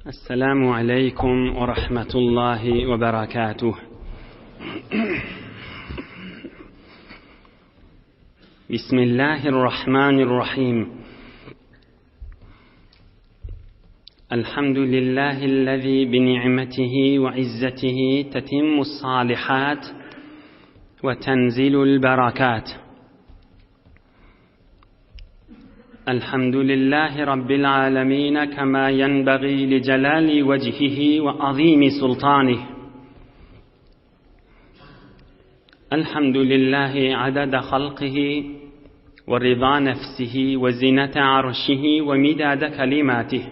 السلام عليكم ورحمة الله وبركاته بسم الله الرحمن الرحيم الحمد لله الذي بنعمته وعزته تتم الصالحات وتنزل البركات الحمد لله رب العالمين كما ينبغي لجلال وجهه وعظيم سلطانه الحمد لله عدد خلقه ورضا نفسه وزنة عرشه ومداد كلماته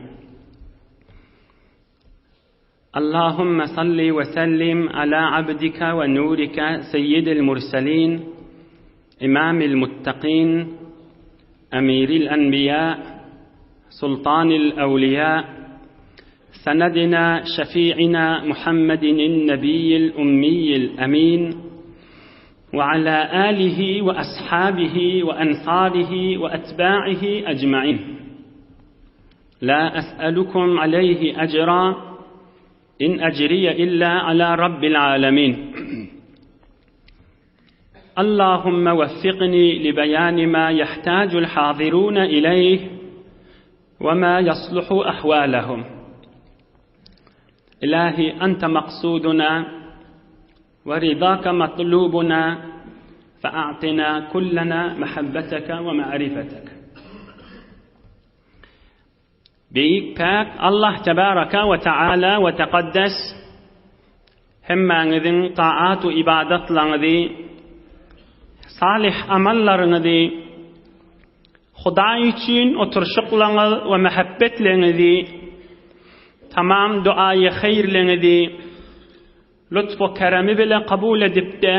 اللهم صل وسلم على عبدك ونورك سيد المرسلين إمام المتقين أمير الأنبياء سلطان الأولياء سندنا شفيعنا محمد النبي الأمي الأمين وعلى آله وأصحابه وأنصاره وأتباعه أجمعين لا أسألكم عليه أجرا إن أجري إلا على رب العالمين اللهم وفقني لبيان ما يحتاج الحاضرون إليه وما يصلح أحوالهم إلهي أنت مقصودنا ورضاك مطلوبنا فأعطنا كلنا محبتك ومعرفتك Beýik Päk Allah Tebaraka we Teala we Tekaddes hemmäňiziň taat we ybadatlaryňyzy, salyh amallaryňyzy, Hudaý üçin oturyşyklaryňyz we mähebbetleňizi, tamam duaýy haýyrlaryňyzy lutf we keremi bile kabul edipde,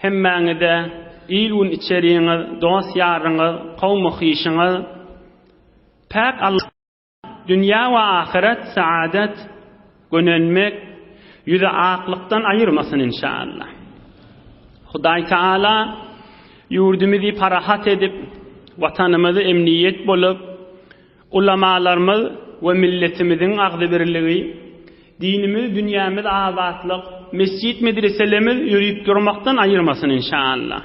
Hemmäňize il-gün içeriňiz, dost-ýaryňyz, kowmy-hyşyňyz, päk Alla dünýä we ahyret saadet, gönenmek, ýüzi aklykdan aýyrmasyn inşaallah. Hudaý Taala ýurdumyzy parahat edip, watanymyzy emniýet bolup, Ulamalarymyz we milletimiziň agzybirligi, dinimiz, dünýämiz abatlyk, mesjit medreselerimiz ýörüp durmakdan aýyrmasyn inşaallah.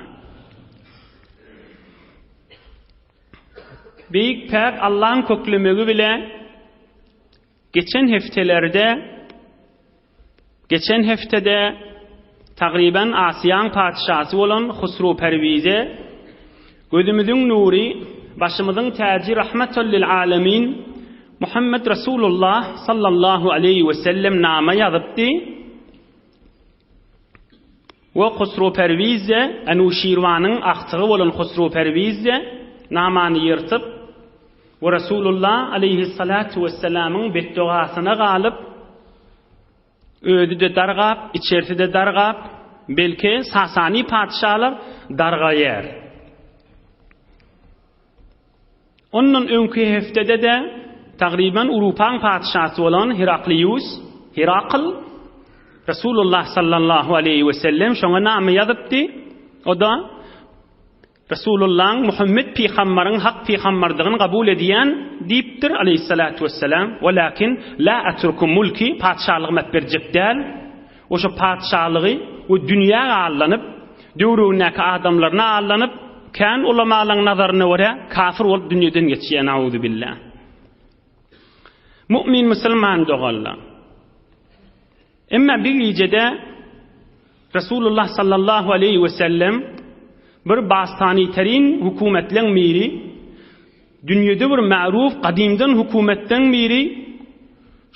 Beýik päk Allaň köklemegi bile Geçen hepdelerde Geçen heftede tagryban Asyýaň patyşasy bolan Husru Perwize gözümiziň nury, başymyzyň täji Rahmetul lil Alemin Muhammed Resulullah sallallahu aleýhi we sellem nama ýazypdy. We Husru Perwize Enuşirwanyň agtygy bolan Husru Perwize namany ýyrtyp we Resulullah aleýhissalatu wessalamyň betdogasyna galyp, özi-de dargap, içerisi-de dargap, belki Sasany patyşalar dargaýar. Ondan öňki heftede-de tagryban Urupaň patyşasy bolan Heraklius, Herakl, Resulullah sallallahu aleýhi we sellem şoňa name ýazypdy. O-da Resulullahyň Muhammet pygambaryň hak pygambardygyny kabul edýän diýipdir aleýhissalatu wessalam. Welakin la atruku mulki patyşalygymy berjek däl. O şo patyşalygy we dünýä allanyp, döwründäki adamlaryna allanyp, kän ulamalaň nazaryna görä kafir bolup dünýeden geçýär nauzubilla. Mu'min musulman doganlar. Emma bir gijede Resulullah sallallahu aleýhi we sellem bir bastaniterin hökümetleň biri, dünýede bir ma'ruf gadymdan hökümetleň biri,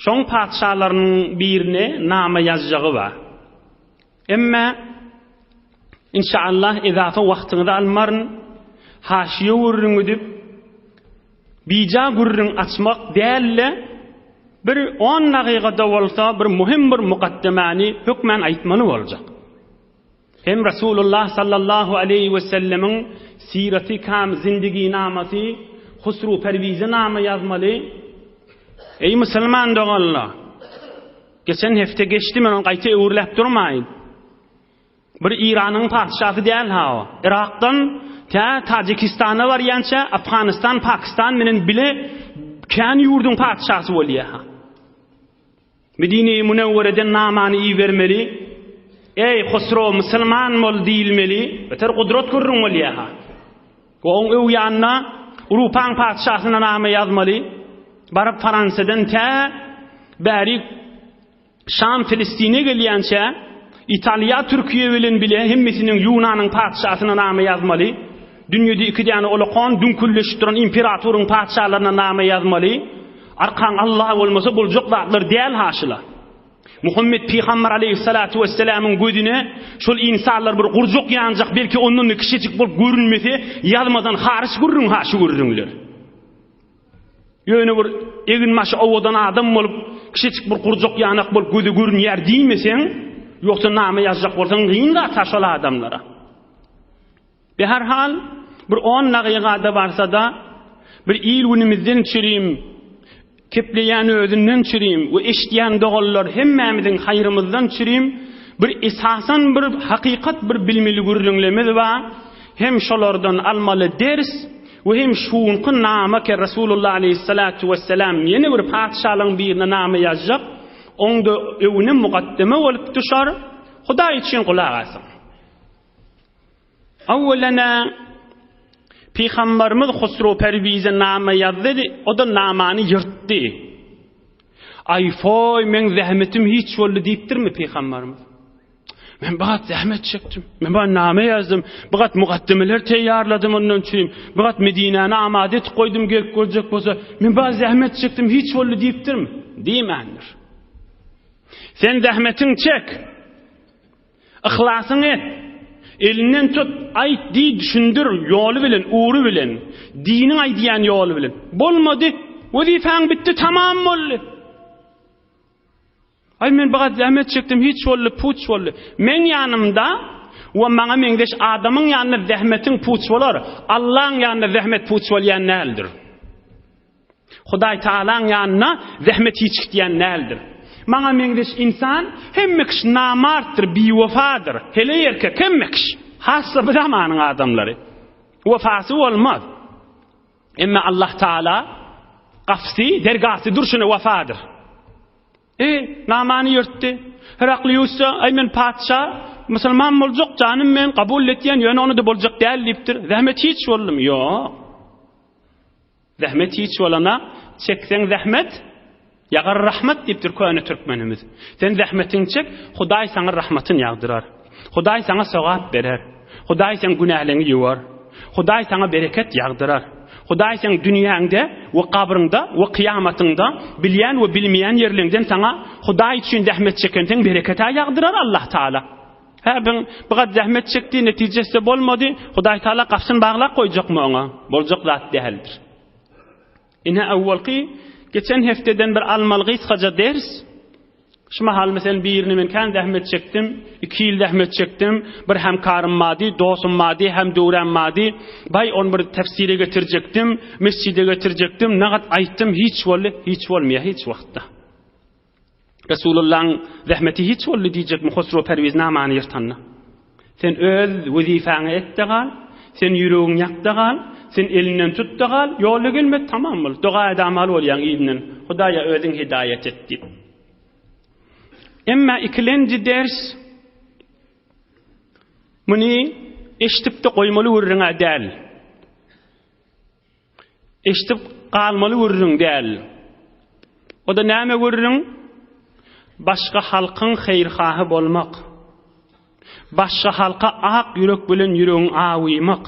şoň patyşalarynyň birine nama ýazjagy bar. Emma inşallah ezafa wagtyňyzy almaryn, haşiýe gürrüň edip, Bija gürrüň açmak däl-de, bir on dagyga-da bolsa bir möhüm bir mukaddemany hökmän aýtmaly boljak. Hem Resulullah sallallahu aleýhi we sellemiň siraty kam zindiginamasy Husru Perwize nama ýazmaly. Eý musulman doganlar! Geçen hepde geçdi men ony gaýta öwürläp durmaýyn. Bir Iranyň patyşasy däl-ha o. Yrakdan tä Tajikistana barýança Afganistan, Pakistan bilen bile Kän ýurduň patyşasy bolýar. Medine-i Münewwereden namany ibermeli. Eý, Husrow, musulman bol diýilmeli. Beter gudrat gürrüň bolýar-ha. We oň öň ýanyna Urupaň patyşasyna nama ýazmaly. Baryp Faransadan tä bärik Şam Filistine gelýänçä Italiýa Türkiýe bilen bile hemmesiniň Ýunanyň patyşasyna nama ýazmaly. Dünýede iki däne olakan düňkülleşip duran imperatoryň patyşalaryna nama ýazmaly. Arkaň Allah bolmasa boljak zatlar däl haşyla. Muhammet pygamber aleýhissalatu wesselamyň gözüne şol ynsanlar bir gurjak ýanjak belki ondan-da kiçijik bolup görünmese ýazmadan haryç gürrüň ha şu gürrüňler. Ýöne bir egin-başy owadan adam bolup, kiçijik bir gurjak ýanak bolup göze görünýär diýmeseň, ýogsa name ýazjak bolsaň gyn zat-ha şol adamlara. Beherhal, bir on dagyga-da barsa-da, bir il-günümizden çürim, kepleýän özünden çürim we eşidýän doganlar hemmämiziň haýrymyzdan çürim, bir esasan bir hakykat bir bilmeli gürrüňlemiz bar, hem şolardan almaly ders we hem şuňky nama ke Resulullah aleýhissalatu wessalam ýene bir patyşalaryň birine nama ýazjak, oňda öwüne mugaddeme bolup düşer, Hudaý üçin gulak asyň. Awwelene Pygamberimiz Husrow Perwize nama ýazdy, o-da namany ýyrtdy. Aý-foý, meň zähmetim hiç boldy diýipdirmi Pygamberimiz? Men bir gat zähmet çekdim. Men bir name ýazdym. Bir gat mukaddemeler teýýarladym ondan üçin. Bir gat Medinäni amade etip goýdum gelip görjek bolsa. Men bir zähmet çekdim, hiç boldy diýipdirmi? Diýmändir. Sen zähmetiň çek. Yhlasyňy et. Elinden tut, aýt, diý, düşündir, ýoly bilen, ugry bilen, diniň aýdýan ýoly bilen. Bolmady, wezipäň bitdi, tamam boldy. Aý, men bir zähmet çekdim, hiç boldy, puç boldy. Meň ýanymda we maňa meňzeş adamyň ýanynda zähmetiň puç bolar, Allaň ýanynda zähmet puç bolýan däldir. Hudaý Tagalaň ýanynda zähmet hiç gitýän däldir. Maňa meňzeş ynsan hemme kişi namartdyr, biwefadyr. Heleý erkek hemme kişi. Hassa bu zamanyň adamlary. Wefasy bolmaz. Emma Allah Tagala gapysy, dergasy durşuna wefadyr. E, namany ýörtdi. Herakliusda, aý men patyşa, musulman boljak, janym men kabul etýän, ýöne ony-da boljak däl diýipdir. Zähmet hiç boldumy? Ýok. Zähmet hiç bolana, çekseň zähmet, ýagar rahmat diýipdir köne türkmenimiz. Sen zähmetiňi çek, Hudaý saňa rahmatyny ýagdyrar. Hudaý saňa sogap berer. Hudaý seň günäleňi ýuwar. Hudaý saňa bereket ýagdyrar. Hudaý seň dünýäňde we gabryňda we kyýamatyňda bilýän we bilmeýän ýerleňden saňa Hudaý üçin zähmet çekenseň bereket-ä ýagdyrar Allah Taala. Hä, biň bu gat zähmet çekdi, netijesi-de bolmady, Hudaý Taala gapysyny baglap goýjakmy oňa? Boljak zat däldir. Ine awwalky geçen hepdeden bir almaly gysgaja ders. Şu mahal meselem birini men kän zähmet çekdim, iki ýyl zähmet çekdim, bir hemkarym bardy, dostum bardy, hem döwräm bardy. Baý ony bir tefsire getirjekdim, mesjide getirjekdim, nagat aýtdym, hiç boldy, hiç bolmaýar hiç wagtda. Resulullahyň zähmeti hiç boldy diýjekmi Hosrow Perwiz namany ýyrtanda. Sen öz wezipäňi et-de gal, sen ýüregiň ýak-da gal, sen elinden tut-da gal, ýola gelmedi tamam bol. Doga edamaly bolýaň yzyndan. Hudaýa özüň hidaýat et diýip. Emma ikilenji ders muny eşidip-de goýmaly gürrüň-ä däl. Eşidip galmaly gürrüň däl. O-da näme gürrüň? Başga halkyň haýyrhahy bolmak. Başga halka ak ýürek bilen ýüregiň awymak.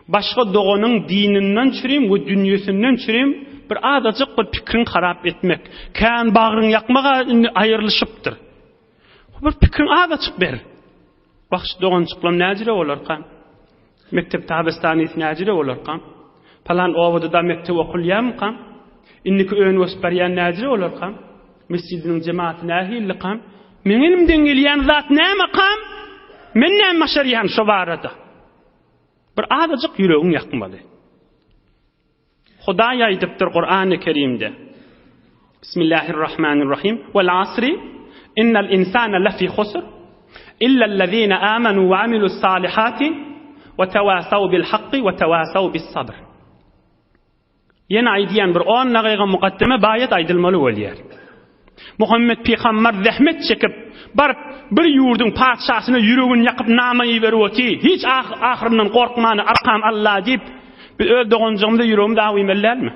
Başga doganyň dininden çürim we dünýesinden çürim bir azajyk bir pikriň harap etmek. Kän bagryň ýakmak-a indi aýrylyşypdyr. Bir pikriň azajyk ber. Wah şu doganjyklam näjire bolarka? Mekdep tabystanysy näjire bolarka? Palan obada-da mekdep okulýarmyka? Indiki önüp-ösüp barýan näjire bolarka? Mesjidiniň jematy nähillikam? Meň elimden gelýän zat nämekam? Men näme başarýan şo barada? Bir azajyk ýüregiň ýakmaly. Hudaý aýdypdyr Kurany Kerimde. Bismillahirrahmanirrahim. Wal asri innal insana lefi husr illa allazina amanu we amilus salihati we tawasaw bil hakki we tawasaw bis sabr. Ýene aýdýan bir on dagyga mukaddeme baýat aýdylmaly bolýar. Muhammet pygambar zähmet çekip, baryp bir ýurduň patyşasyna ýüregini ýakyp nama iberip oty, hiç ahyryndan gorkmany arkam Alla diýip, biz öz doganjygymyza ýüregimizi awymeli dälmi?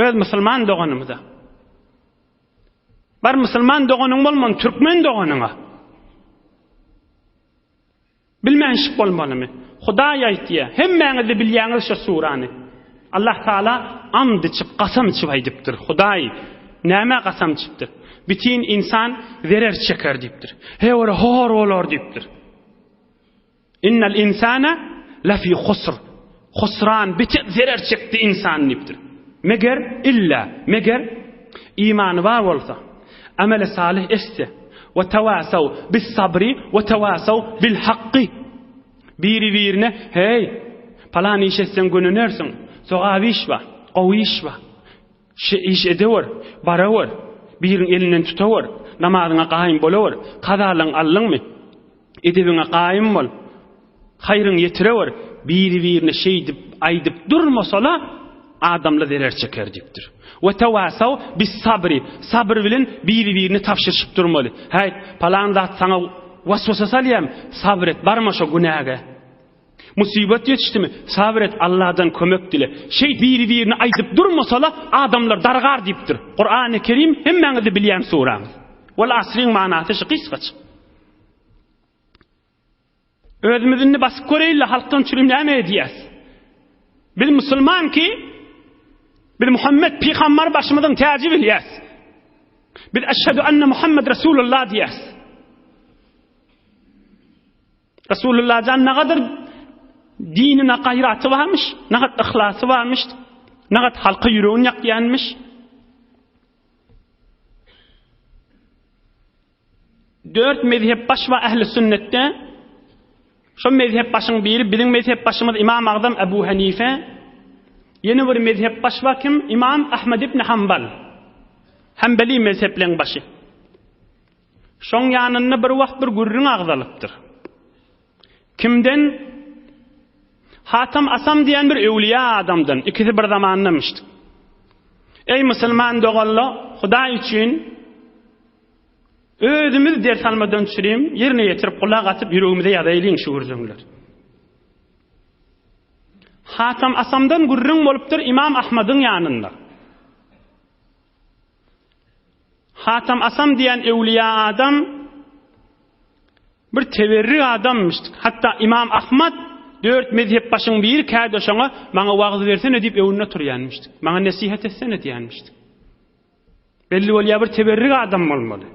Öz musulman doganymyza. Bar musulman doganyň bolman türkmen doganyňa. Bilmän şyk bolmalymy? Hudaý aýtýa, hemmäňiz-de bilýäňiz şo surany. Allah Taala and içip, kasam içip aýdypdyr. Hudaý nämä kasam içipdir? Bitin insan zerer çeker diýipdir. Hewre hor bolar diýipdir. Innel insana lefi husr. Husran, bitin zerer çekdi insan diýipdir. Meger illa, meger imany bar bolsa, ameli salyh etse, we tewasaw bis sabri we tewasaw bil hakky. Biri-birine, heý, palan iş etseň gönenersiň, sogap iş bar, gowy iş bar. Şe iş edewer, barawer, biriň elinden tutawer, namazyňa gaýym bolawer, kazalyň aldyňmy? Edebiňe gaýym bol, haýryňy ýetirewer, biri-birine şeýdip aýdyp durmasala, adamla zerer çeker diýipdir. We tewasaw bis sabri, sabyr bilen biri-birine tabşyryşyp durmaly. Häý, palan zat saňa waswasa salýam, sabyr et, barma şo günäge. Musybat ýetişdimi, sabyr et, Alladan kömek dile. Şeý biri-birine aýdyp durmasala, adamlar dargar diýipdir. Kurany Kerim hemmäňiz-de bilýän suraňyz. Wal asryň manasy şu gysgaça. Özümiz indi basyp göreýli, halkdan çürim näme edýäs? Biz musulman ki, biz Muhammed pygambar başymyzyň täji bilýäs. Biz eşhedü enne Muhammed Resulullah diýäs. Resulullah jan nagadyr dinine gaýraty barmyş, nagat yhlasy barmyş, nagat halka ýüregini ýakýanmyş. Dört mezhep baş bar ähli sünnetde. Şo mezhep başyň biri biziň mezhep başymyz Imam Agzam Ebu Hanife. Ýene bir mezhep baş bar kim? Imam Ahmed ibn Hanbal. Hanbeli mezhepleň başy. Şoň ýanynda bir wagt bir gürrüň agzalypdyr. Kimden? Hatam Asam diýen bir öwliýa adamdan, ikisi bir zamandamyşdy. Eý musulman doganlar, Hudaý üçin özümiz ders almadan çürim, ýerine ýetirip gulak asyp ýüregimize ýazaýlyň şu gürrüňleri. Hatam Asamdan gürrüň bolupdyr Imam Ahmadyň ýanynda. Hatam Asam diýen öwliýa adam bir teberrik adammyş. Hatda Imam Ahmad dört mezhep başyň biri käde şoňa maňa wagyz bersene diýip öwünde oturýanmyş. Maňa nesihat etsene diýenmiş. Belli bolýar bir teberrik adam bolmaly.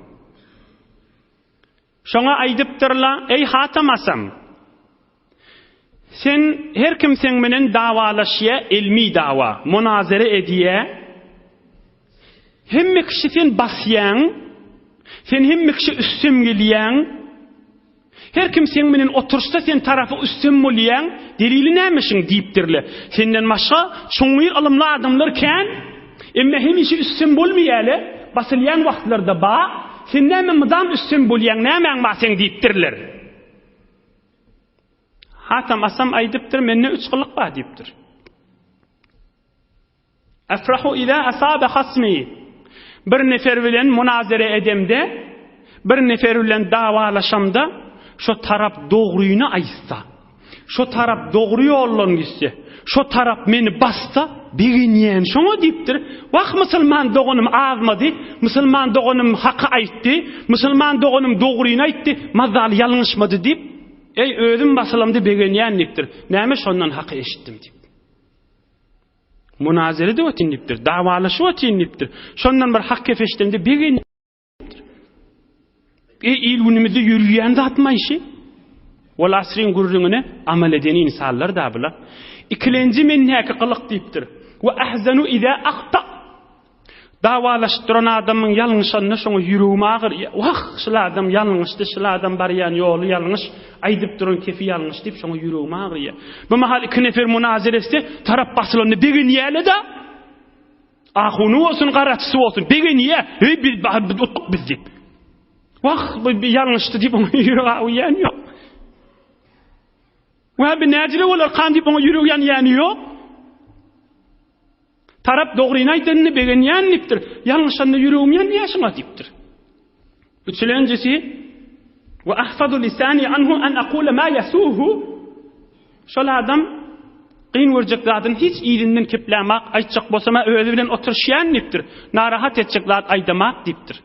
Şoňa aýdypdyrla, Eý Hatam Asam! Sen her kim seň menen dawalaşýa, elmi dawa, munazere edýä. Hemme kişi sen basýaň, sen hemme kişi üstem gelýäň. Her kim seň menen oturyşsa sen tarapy üstem bolýaň, delili näme şuň diýipdirle. Senden başga çuňňur ylymly adamlar kän, emma hemişe üstem bolmaýarlar, basylýan wagtlarda ba, sen näme mydam üstem bolýaň, nämäň bar seň diýipdirler. Hatam Asam aýdypdyr, mende üç gylyk bar diýipdir. Efrahu iza asabe hasmi. Bir nefer bilen munazere edemde, bir nefer bilen dawalaşamda, şo tarap dogryny aýtsa, şo tarap dogry ýoldan gitse, şo tarap meni bassa, begenýän şoňa diýipdir. Wah, musulman doganym azmady, musulman doganym haky aýtdy, musulman doganym dogryny aýtdy, mazaly ýalňyşmady diýip, eý, özüm basylamda begenýän diýipdir. Näme şondan haky eşitdim diýip. Munazere edip otyryn diýipdir. Dawalaşyp otyryn diýipdir. Şondan bir hak gep eşidemde begenýän diýipdir. E, il günümizde ýörüýän zatmy işi? Wal asryň gürrüňine amal eden insanlar da bular. Ikilenji mendäki gylyk diýipdir. We ahzanu iza ahta. Dawalaşyp duran adamyň ýalňyşanyna şoňa ýüregim agyrýar. Wah, şul adam ýalňyşdy, şul adam barýan ýoly ýalňyş, aýdyp duran kefi ýalňyş diýip şoňa ýüregim agyrýar. Bu mahal iki nefer munazere etse, tarap basylanda begenýärler-de. Ahuny bolsun, garaçysy bolsun, begenýär. Eý, biz utduk biz diýip. Wah, bu ýalňyşdy diýip oňa ýüregi agyrýan ýok. Wah, bi näjile bolar kan diýip oňa ýüregi ýanýany ýok. Tarap dogryny aýdanyna begenýän diýipdir. Ýalňyşanda ýüregim ýanýar şuňa diýipdir. Üçülenjisi we ahfazu lisani anhu an aqula ma yasuhu Şol adam kyn görjek zadyny hiç yzyndan keplämak, aýtjak bolsam-a özi bilen oturyşýan diýipdir. Narahat etjek zat aýdamak diýipdir.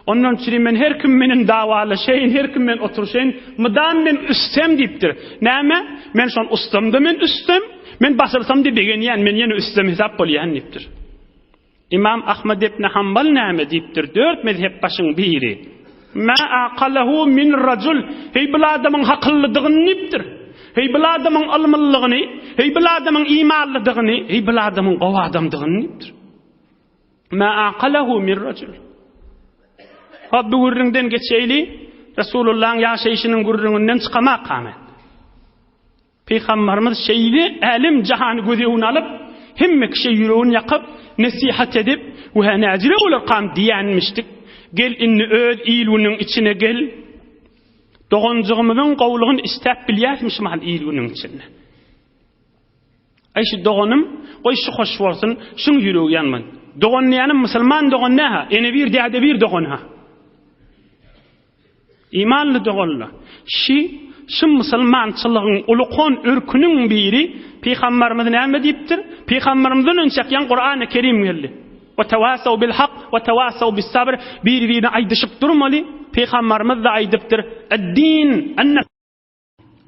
Ondan çüri men her kim menen dawalaşaýyn, her kim men oturyşaýyn, mydam men üstem diýipdir. Näme? Men şon ussamda men üstem, men basylsam-da begenýän, men ýene üstem hesap bolýan diýipdir. Imam Ahmad ibn Hanbal näme diýipdir? Dört mezhep başyň biri. Ma aqalahu min rajul. Heý bil adamyň hakyllydygyny diýipdir. Heý bil adamyň ylmlylygyny, heý bil adamyň imanlydygyny, heý bil adamyň gowy adamdygyny diýipdir. Ma aqalahu min rajul. Hop bu gürrüňden geçeýli. Resulullahyň ýaşaýşynyň gürrüňinden çykamak men. Pygambarymyz şeýle älem jahany göz öňüne alyp, hemme kişä ýüregini ýakyp, nesihat edip, we näjire bolarkam diýenmişdik. Gel indi öz il-günüň içine gel. Doganjygymyzyň gowulygyny istäp bilýäsmi şu mahal il-günüň içinde? Aý şu doganym, goý şu hoş bolsun, şuň ýüregi ýanman. Dogan diýýänim musulman dogan dä-ha, ene bir, däde bir dogan-ha. Imanly doganlar, şi, şu musulmançylygyň ulukon ürküniň biri Pygambarymyz näme diýipdir? Pygambarymyzdan önçek ýaň Kurany Kerim geldi. We tewasaw bil hak we tewasaw bis sabr bir-birine aýdyşyp durmaly. Pygambarymyz-da aýdypdyr, Ed-din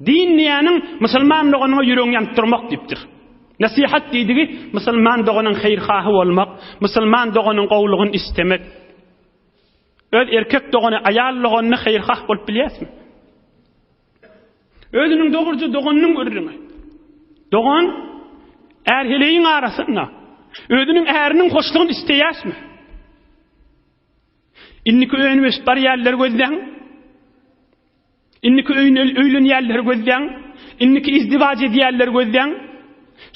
Din diýýäniň musulman doganyňa ýüregiňi ýanyp durmak diýipdir. Nesihat diýdigi musulman doganyň haýyrhahy bolmak, musulman doganyň gowulygyny istemek. Öz erkek dogany, aýal doganyna haýyrhah bolup bilýäsmi? Özüniň dogruja doganynyň gürrüňi. Dogan är-heleýiň arasynda özüniň äriniň hoşlugyny isleýäsmi? Indiki önüp-ösüp barýanlary gözläň. Indiki öýlenýänleri gözläň, indiki izdiwaç edýänleri gözläň.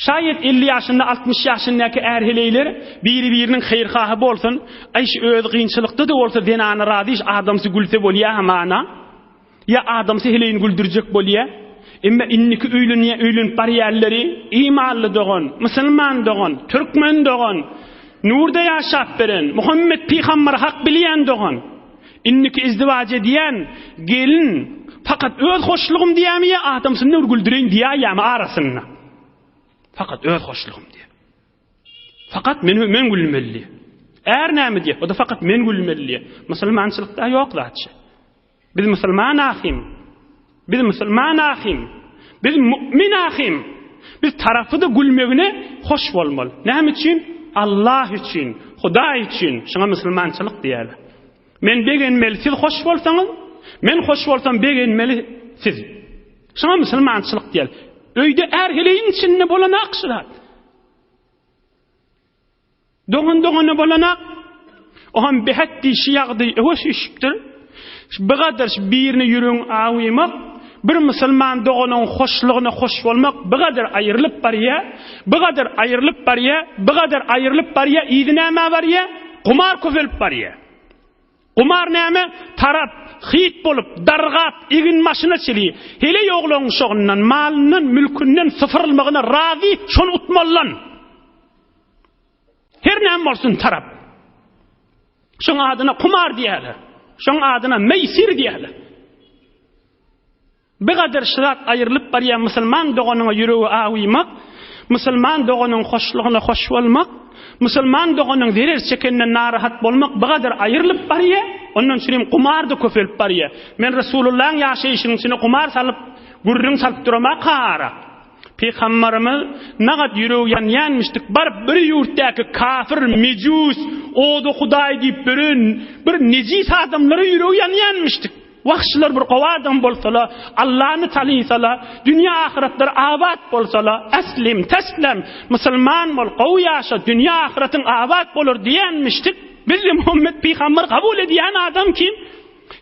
Şaýat 50 ýaşynda, 60 ýaşyndaky är-heleýler biri-biriniň haýyrhahy bolsun, aý şu özi kynçylykda-da bolsa zenany razy iş adamsy gülse bolýa hamana. Ýa adamsy heleýini güldürjek bolýa. Emma indiki öýlenýä öýlenip barýanlary imanly dogan, musulman dogan, türkmen dogan, nurda ýaşap beren, Muhammet pygamberi hak bilýän dogan. Indiki izdiwaç edýän gelin fakat öz hoşlugym diýýärmi ýa adamsyny bir güldüreýin diýýärmi arasynda? Fakat öz hoşlugym diýýär. Fakat men men gülmeli diýýär. Är näme diýýär? O da fakat men gülmeli diýýär. Musulmançylykda ýok zatçy. Biz musulman ahim. Biz musulman ahim. Biz mu'min ahim. Biz tarapy-da gülmegine hoş bolmaly. Näme üçin? Allah üçin, Hudaý üçin. Şuňa musulmançylyk diýýärler. Men begenmeli siz hoş bolsaňyz, men hoş bolsam begenmeli siz. Şuňa musulmançylyk diýýärler. Öýde är-heleýiň içinde bolan ak şu zat. Dogan dogana bolanak. Oňam behet dişi ýagdy öwe süýşüpdir. Bigadar birine ýüregiň awymak, bir musulman doganyň hoşlugyna hoş bolmak bigadar aýrylyp barýa, bigadar aýrylyp barýa, bigadar aýrylyp barýa, yzy nämä barýa? Gumar köpelip barýa. Gumar näme? Tarap, hyt bolup, dargap, egin-başyna çili, heleý oglaň uşagyndan, malyndan, mülkünden sypyrylmagyna razy, şony utmalydan. Her näme bolsun tarap. Şoň adyna kumar diýerler. Şoň adyna meýsir diýerler. Bir gadyr şyrat aýrylyp barýan musulman doganyňa ýüregi awymak, musulman doganyň hoşlugyna hoş bolmak, musulman doganyň zerer çekeninden narahat bolmak bir gadyr aýrylyp barýar, ondan çürim kumar-da köpelip barýar. Men Resulullahyň ýaşaýşynyň içine kumar salyp, gürrüň salyp duramak ara. Pygambarymyz nagat ýüregi ýanýanmyşdyk, baryp bir ýurtdaky kafir, mejus, oda hudaý diýip bören bir nejis adamlara ýüregi ýanýanmyşdyk. Wagşylar bir gowy adam bolsala, Allany tanysala, dünýä ahyratlary abat bolsala, eslim, teslem, musulman bol, gowy ýaşa, dünýä ahyratyň abat bolar diýenmişdik. Bizde Muhammet pygamber kabul edýän adam kim?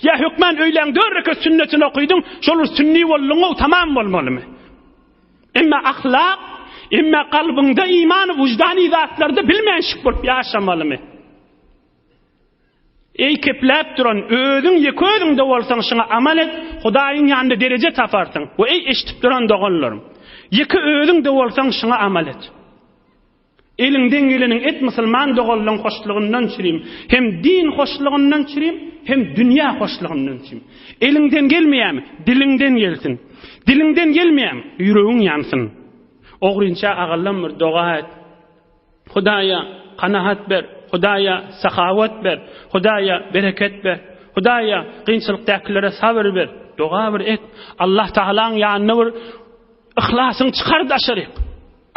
Ýa hökman öýläň dört rekat sünnetini okydyň, şol bir sünni bolduň-ow, tamam bolmalymy? Emma ahlak, emma kalbyňda iman, wyždany zatlarda bilmänşik bolup ýaşamalymy? Eý kepläp duran, özüň ýeke özüňde bolsaň şuňa amal et, Hudaýyň ýanynda dereje taparsyň. We eý eşidip duran doganlarym, ýeke özüňde bolsaň şuňa amal et. Eliňden geleniň et musulman doganlaň hoşlugyndan çürim. Hem din hoşlugyndan çürim, hem dünýä hoşlugyndan çürim. Eliňden gelmeýämi? Diliňden gelsin. Diliňden gelmeýämi? Ýüregiň ýansyn. Ogrynça agallam bir doga et. Hudaýa kanahat ber, Hudaýa sahawat ber, Hudaýa bereket ber, Hudaýa kynçylykdakilere sabyr ber. Doga bir et. Allah Tagalaň ýanyna bir yhlasyňy çykar daşaryk.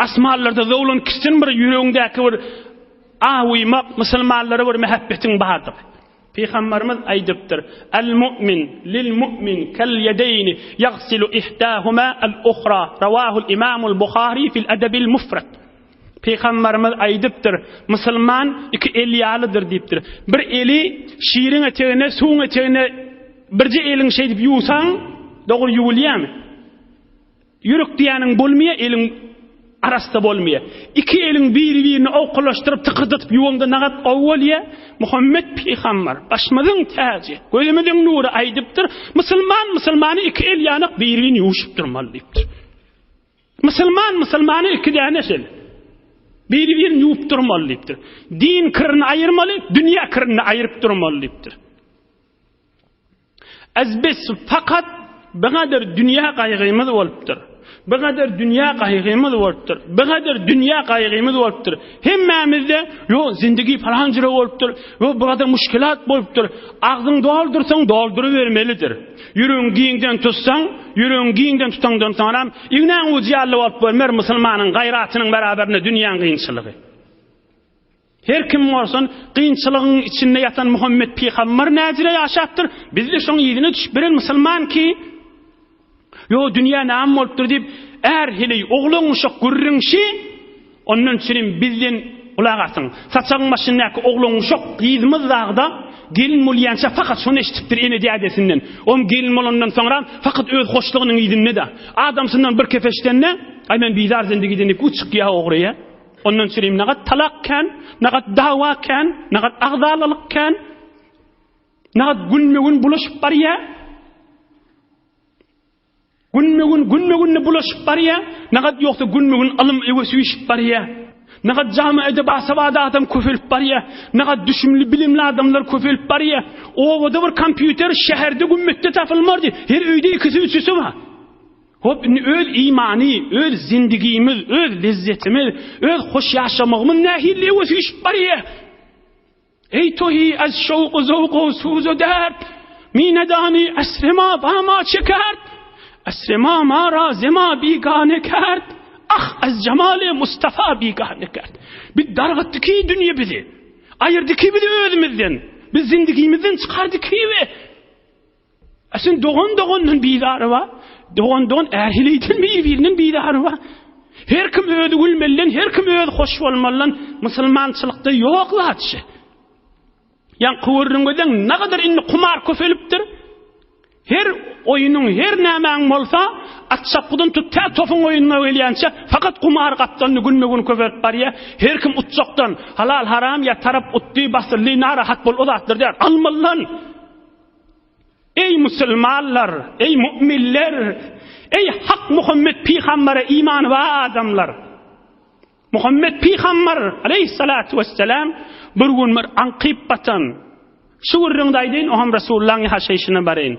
Asmanlarda zowlan kisin bir ýüregiňdäki bir awymak, musulmanlara bir mähebbetiň bardygy. Pygamberimiz aýdypdyr, Al-mu'min lil-mu'min kal-ýedeýni ýagsilu ihdahuma al-uhra, rawahul imamul Buhari fil edebil mufrad. Pygamberimiz aýdypdyr, musulman iki el ýalydyr diýipdir. Bir eli şiriň etegine, suwuň etegine birje eliň şeýdip ýuwsaň, dogry ýuwulýarmy? Ýürek diýýäniň bolmaýar, eliň arassa bolmaýar. Iki eliň biri-birini owkalaşdyryp, tykyrdatyp ýuwaňda nagat gowy bolýar. Muhammet pygamber, başymyzyň täji, gözümiziň nury aýdypdyr, Musulman musulmany iki el ýanak biri-birini ýuwuşyp durmaly diýipdir. Musulman musulmany iki däne şel. Biri-birini ýuwup durmaly diýipdir. Din kirini aýyrmaly, dünýä kirini aýyryp durmaly diýipdir. Az biz fakat bigadyr dünýä gaýgymyz bolupdyr. Bigadyr dünýä gaýgymyz bolupdyr. Bigadyr dünýä gaýgymyz bolupdyr. Hemmämizde ýo zindigi falan jüre bolupdyr. Ýo bigadyr muşkilat bolupdyr. Agzyň doldursaň doldurybermelidir. Ýüregiň giňden tutsaň, ýüregiň giňden tutaňdan soňram ignäň ujy ýaly bolup görmer musulmanyň gaýratynyň beraberinde dünýäň kynçylygy. Her kim bolsun, kynçylygyň içinde ýatan Muhammet pygamber näjire ýaşapdyr, biz-de şoň yzyna düşüp birer musulman ki, Ýo, dünýä näme bolupdyr diýip, är heleý, oglan-uşak gürrüňşi, ondan üçinem bizden gulak asyň. Saçagyň başyndaky oglan-uşak gyzymyz dagda gelin bolýança fakat şony eşidipdir ene-dädesinden. Om gelin bolandan soňra fakat öz hoşlugynyň yzynda-da. Adamsyndan bir kep eşidende, Aý men bizar zendigiden diýip, uçykýa ogryýa. Ondan çürim nagat talak kän, nagat dawa kän, nagat agzalalyk kän, nagat günme-gün bulaşyp barýa. Günme-gün, günme-günde bulaşyp barýa, nagat ýogsa günme-gün ylym öwe süýşüp barýa. Nagat jamiada basawady adam köpelip barýa, nagat düşümli bilimli adamlar köpelip barýa. Obada bir kompýuter şäherde gümmetde tapylmardy, her öýde ikisi üçüsi bar. Hop, indi öz imany, öz zindigimiz, öz lezzetimiz, öz hoş ýaşamagymyz nähili öwe süýşüp barýar? Eý tohi az şowk-u zowk-u suz-u dert, mi nedani esri ma ba ma çe kert, esri ma ma ra ze ma bigane kert, ah az jemali Mustafa bigane kert. Bi dargatdy ki dünýe bizi, aýyrdy ki bizi özümizden, biz zindigimizden çykardy ki we A sen dogan dogandan bizary bar. Dogan dogan är-heleýden bir-birinden bizary bar. Her kim özi gülmelinden, her kim özi hoş bolmalydan musulmançylykda ýok zat şu. Ýaňky gürrüň gözleň nagadyr indi kumar köpelipdir. Her oýnuň, her nämäň bolsa, at çapgydan tut tä topuň oýnuna gelýänçä fakat kumar gapdalynda günbe-gün köpelip barýar. Her kim utjakdan, halal haram ýa tarap utdy, basyldy, narahat bol o zatlar däl. Almalydan. Eý musulmanlar, eý mu'minler, eý hak Muhammet pygambere imany bar adamlar! Muhammet pygamber aleýhissalatu wesselam bir gün bir aňkyp batan, şu gürrüňde aýdaýyn, oňam Resulullahyň ýaşaýşyna baraýyn.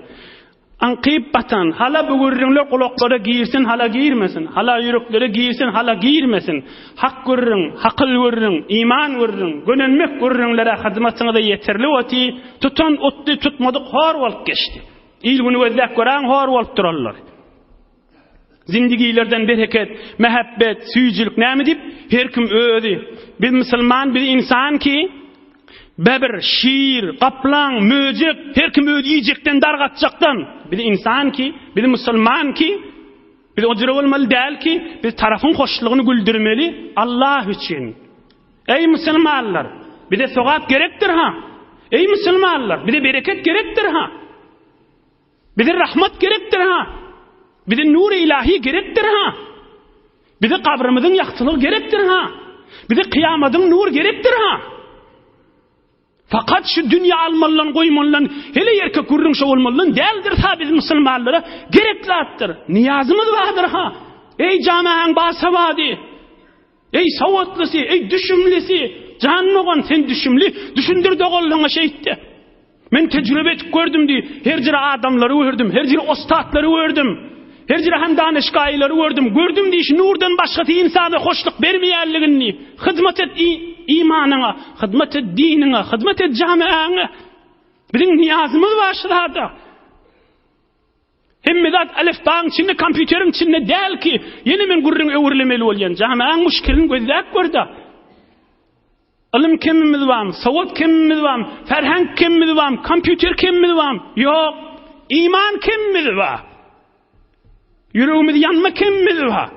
Aňkyp batan, hala bu gürrüňler gulaklara girsin, hala girmesin, hala ýüreklere girsin, hala girmesin. Hak gürrüň, hakyl gürrüň, iman gürrüň, gönenmek gürrüňlere hyzmatyňyza ýeterlik oty, Tutan utdy, tutmadyk hor bolup geçdi. Il-güni gözläp göräň hor bolup duranlar. Zindigilerden bereket, mähebbet, süýjülik näme diýip, her kim özi. Biz musulman, biz insan ki, bebir, şir, gaplaň, möjek, her kim özi iýjekden, dargatjakdan. Biz insan ki, biz musulman ki, biz o jüre bolmaly däl ki, biz tarapyň hoşlugyny güldürmeli Allah üçin. Eý musulmanlar! Bize sogap gerekdir ha! Eý musulmanlar! Bize bereket gerekdir ha! Bize rahmat gerekdir ha! Bize nur-i ilahi gerekdir ha! Bize gabrymyzyň ýagtylygy gerekdir ha! Bize kyýamadyň nury gerekdir ha! Fakat şu dünýä almalydan goýmalydan hele erkek gürrüň şo bolmalydan däldir ha biz musulmanlara gerek zatdyr. Niýazymyz bardyr ha! Eý jamaň basawady! Eý sowatlysy, eý düşümlisi, jan dogan sen düşümli, düşündir doganlaryňa şeýtde. Men tejribe etip gördüm diý, her jire adamlary gördüm, her jire ostatlary gördüm. Her jire hem daneşgaýlary gördüm. Gördüm diý, şu nurdan başgasy ynsana hoşluk bermeýänligini diý. Hyzmat et imanyňa, hyzmat et diniňe, hyzmat et jamiäňe. Biziň niýazymyz bar şu zada. Hemme zat elifbaň içinde, kompýuteriň içinde däl ki, ýene men gürrüň öwrülemeli bolýan. Jamiäň muşkilini gözläp gör-de. Ylym kemimiz barmy? Sowat kemimiz barmy? Ferheng kemimiz barmy? Kompýuter kemimiz barmy? Ýok. Iman kemimiz bar. Ýüregimiz ýanma kemimiz bar.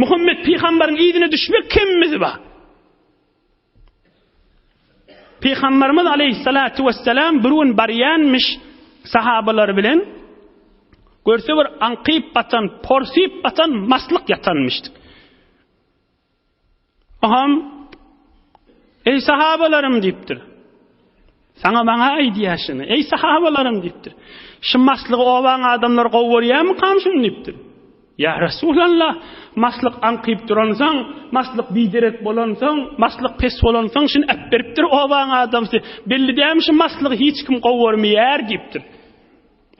Muhammet pygamberiň yzyna düşmek kemimiz bar. Pygamberimiz aleyhissalatu vesselam bir gün barýanmyş sahabalary bilen görse bir aňkyp batan, porsyp batan maslyk ýatanmyşdyk. Oham Eý sahabalarym diýipdir. Saňa maňa aýdýar şuny. Eý sahabalarym diýipdir. Şu maslygy obaň adamlary gowy görýärmikam şuny diýipdir. Ýa Resulallah, maslyk aňkyp duransoň, maslyk biderek bolansoň, maslyk pes bolansoň şuny äpberipdir obaň adamsy. Belli dälmi şu maslygy hiç kim gowy görmeýär diýipdir.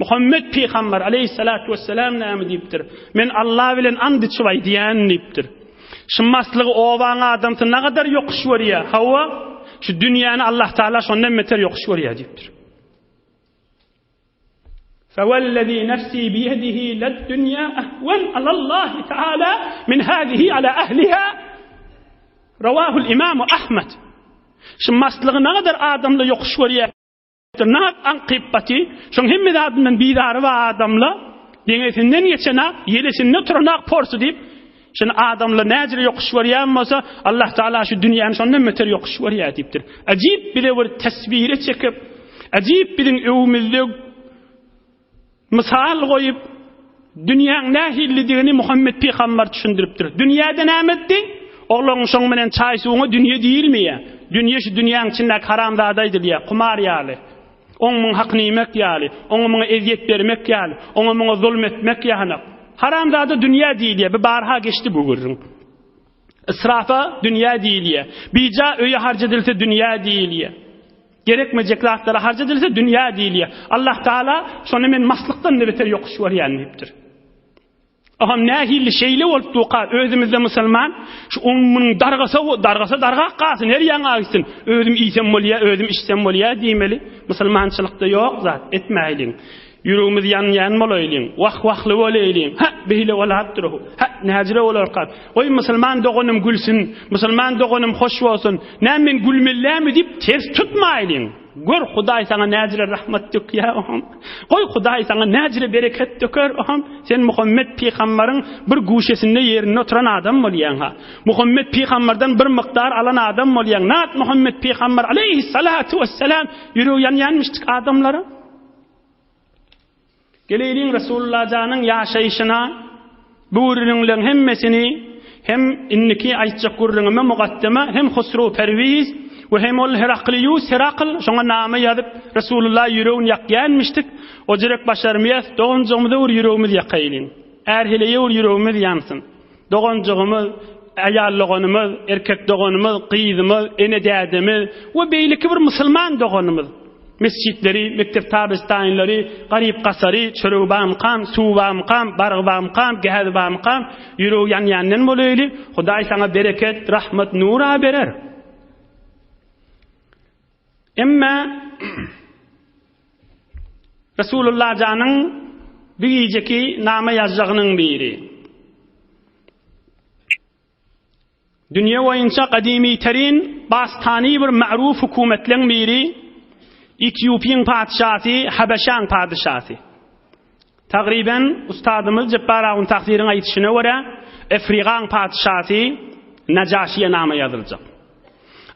Muhammet pygamber aleýhissalatu wessalam näme diýipdir? Men Alla bilen and içip aýdýan diýipdir. Şu maslygy obaň adamsy nagadar ýokuş görýär. Hawa, şu dünýäni Allah Taala şondan beter ýokuş görýär diýipdir. Fewellezî nefsî biyedihi led-dünýâ ehwen alallahi teâlâ min hâzihi alâ ehliha. Rawahul Imamu Ahmed. Şu maslygy nagadar adamlar ýokuş görýär. Nagt aňkyp baty, şoň hemme zadyndan bizary bar adamla, deňesinden geçenak, ýelesinde turanak porsy diýip, şuny adamlar näjire ýokuş görýän bolsa, Allah Taala şu dünýäni şondan beter ýokuş görýär diýipdir. Ajyp bize bir teswire çekip, ajyp biziň öwümizde Mysal goýup, dünýäň nähilidigini Muhammet pygamber düşündiripdir. Dünýäde näme etdi? Oglan şoň bilen çaý-suwuňa dünýe diýilmeýär. Dünýe şu dünýäň içindäki haramzada aýdylýar, kumar ýaly. Oň muň hakyny iýmek ýaly, oňa muňa ezýet bermek ýaly, oňa muňa zulum etmek ýaly. Haramzada dünýä diýilýär. Bu barha geçdi bu gürrüň. Israfa dünýä diýilýär. Bija öýe harç edilse dünýä diýilýär. Gerekmejek zatlara harç edilse dünýä diýilýär. Allah Taala şony men maslykdan-da beter ýokuş görýän diýipdir. Aham nähili şeýle bolup durka özümizde musulman şu oň munuň dargasa dargasa dargak galsyn her ýaňa gitsin. Özüm iýsem bolýar, özüm içsem bolýar diýmeli. Musulmançylykda ýok zat etmäýliň. Ýüregimiz ýanýan bolaýlyň, wah-wahly bolaýlyň, hä, beýle bolapdyr-ow, hä, näjire bolarka, goý, musulman doganym gülsün, musulman doganym hoş bolsun, näme men gülmelilämi diýip ters tutmaýlyň. Gör, Hudaý saňa näjire rahmat dökýär, oham. Goý, Hudaý saňa näjire bereket döker, oham. Sen Muhammet pygambaryň bir guşesinde ýerinde oturan adam bolýaň-ha. Muhammet pygambardan bir mukdar alan adam bolýaň. Nat Muhammet pygambar aleýhissalatu wessalam ýüregi ýanýanmyşdyk adamlara. Geleýliň Resulullah janyň ýaşaýşyna bu gürrüňleň hemmesini hem indiki aýtjak gürrüňime mugaddeme hem Husru Perwiz we hem ol Herakliýus Herakl şoňa name ýazyp Resulullah ýüregini ýakýanmyşdyk o jerek başarmyýas doganjygymyza bir ýüregimiz ýakaýlyň är heleýe bir ýüregimiz ýansyn doganjygymyz aýal doganymyz erkek doganymyz gyzymyz ene dädemiz we beýleki bir musulman doganymyz Mesjitleri, mekdep tabystaýynlary, garyp-gasary, çöregi barmykam, suwy barmykam, bargy barmykam, gäzi barmykam, ýüregi ýanýandan bolaýly, Hudaý saňa bereket, rahmat, nur-a berer. Emma Resulullah janyň bu gijeki nama ýazjagynyň biri. Dünýe boýunça gadymyterin bastany bir ma'ruf hökümetleň biri Etiopiýaň patyşasy Habeşaň padyşasy. Tagryben ustadymyz Jepbar ahun Tahsyryň aýdyşyna görä Efrigaň patyşasy Najaşyýa nama ýazyljak.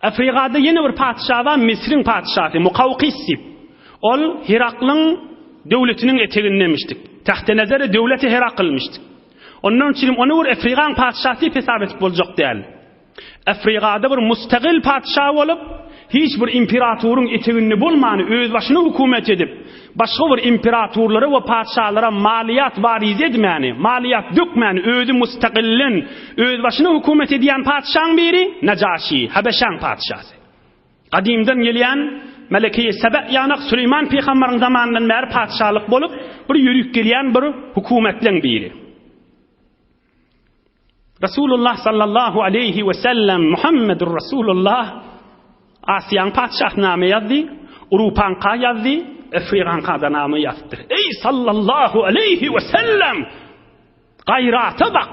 Afrigada ýene bir patyşa bar Misriň patyşasy Mukawkis diýip. Ol Heraklyň döwletiniň etegindemişdik. Tahte nazary döwleti Heraklmyşdyk. Ondan üçin ony bir Efrigaň patyşasy diýip hesap edip boljak däl. Efrigada bir mustagyl patyşa bolup, Hiç bir imperatoryň eteginde bolmany özbaşyna hökümet edip, başga bir imperatorlara we patyşalara maliýat wariz edmäni, maliýat dökmäni özi mustakillen özbaşyna hökümet edýän patyşaň biri Najaşi, Habeşaň patyşasy. Gadymdan gelýän Melekeýi Sebe ýanak Süleýman pygambaryň zamanyndan bäri patyşalyk bolup, bir ýörüp gelýän bir hökümetleň biri. Resulullah sallallahu aleýhi we sellem Muhammedur Resulullah Asiýaň patyşasy name ýazdy, Urupaňka ýazdy, Efrigaňka-da name ýazypdyr. Eý sallallahu aleýhi we sellem! Gaýrata bak!